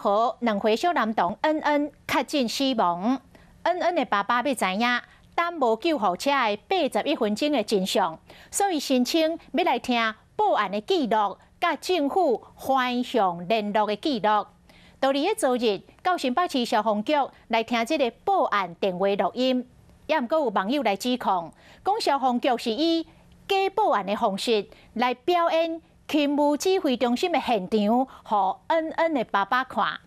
和兩歲小男童恩恩確診死亡。恩恩的爸爸欲知影等無救護車的81分鐘的真相，所以申請欲來聽報案的記錄，佮政府橫向聯絡的記錄。到佇咧昨日，到新北市消防局來聽這個報案電話錄音，也毋過有網友來指控，講消防局是以假報案的方式來表演勤務指揮中心的現場，予恩恩的爸爸看。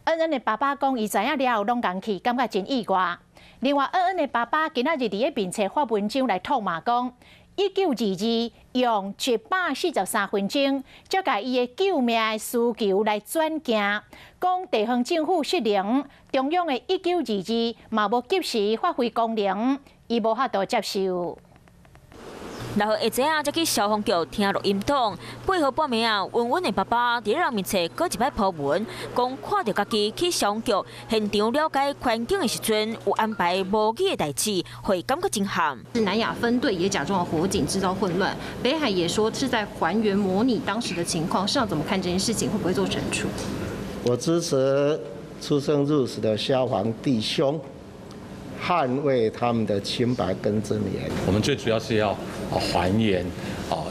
恩恩的爸爸講，伊知影了後攏共去，感覺真意外。另外，恩恩的爸爸今仔日佇咧面冊發文章來痛罵講，1922用143分鐘，才共伊的救命的需求來轉寄，講地方政府失靈，中央的一九二二嘛無及時發揮功能，伊無法度接受。然後下晝啊，才去消防局聽錄音檔。8號半暝啊，溫溫的爸爸佇咧人面前閣一擺 po 文，講看著家己去消防局現場了解環境的時陣，有安排無義的代誌，會感覺真憾。是南亞分隊也假裝火警製造混亂，北海也說是在還原模擬當時的情況。市長怎麼看這件事情？會不會做懲處？我支持出生入死的消防弟兄，捍衛他們的清白跟尊嚴。我們最主要是要還原啊，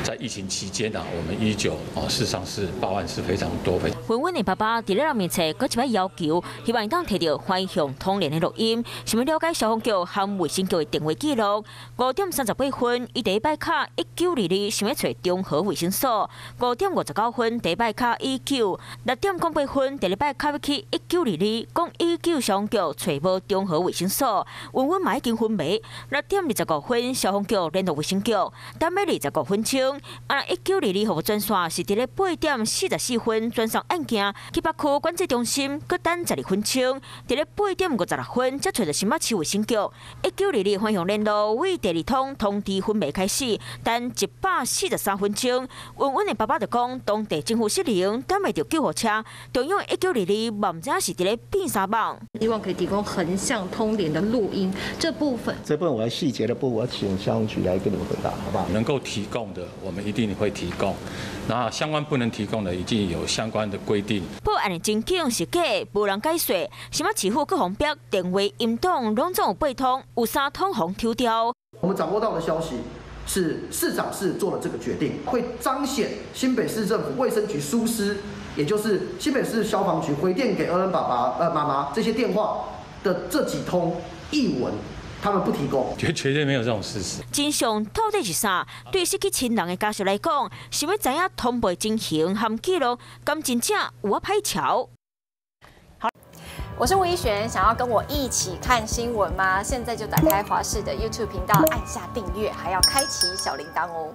在疫情期間啊，我們119啊，事實上是報案是非常多。溫溫的爸爸佇咧人面前，閣一擺要求，希望會當提著橫向通聯的錄音，想欲了解消防局和衛生局的電話記錄。5點38分，伊第一擺敲1922，想欲揣中和衛生所。5點59分，第一擺敲一九。6點08分，第二擺敲去1922，講一九消防局揣無中和衛生所。溫溫嘛已經昏迷。6點25分，消防局聯絡衛生局，等欲25分鐘。啊，1922服務專線是佇咧8點44分轉送案件去北區管制中心，閣等12分鐘。佇咧8點56分，才揣著新北市衛生局。1922橫向聯絡為第二通通知昏迷開始，等143分鐘。溫溫的爸爸就講，當地政府失靈，等袂著救護車，中央1922嘛毋知影是佇咧變啥夢。希望可以提供橫向通聯的錄音這部分。這部分我細節的部分，我請消防局來跟你們回答，好不好？能夠提供的，我們一定會提供。那相關不能提供的，已經有相關的規定。報案的情景是假，無人解說。新北市府閣予人逼電話音檔攏總有八通，有三通予抽掉。我們掌握到的消息是，市長是做了這個決定，會彰顯新北市政府衛生局疏失，也就是新北市消防局回電給恩恩爸爸、媽媽這些電話的這幾通譯文。他們不提供，絕對沒有這種事實。真相到底是啥？對失去親人的家屬來講，想欲知影通報情形和記錄，敢真正有遐歹喬？好，我是吳怡璇，想要跟我一起看新聞嗎？現在就打開華視的 YouTube 頻道，按下訂閱，還要開啟小鈴鐺哦。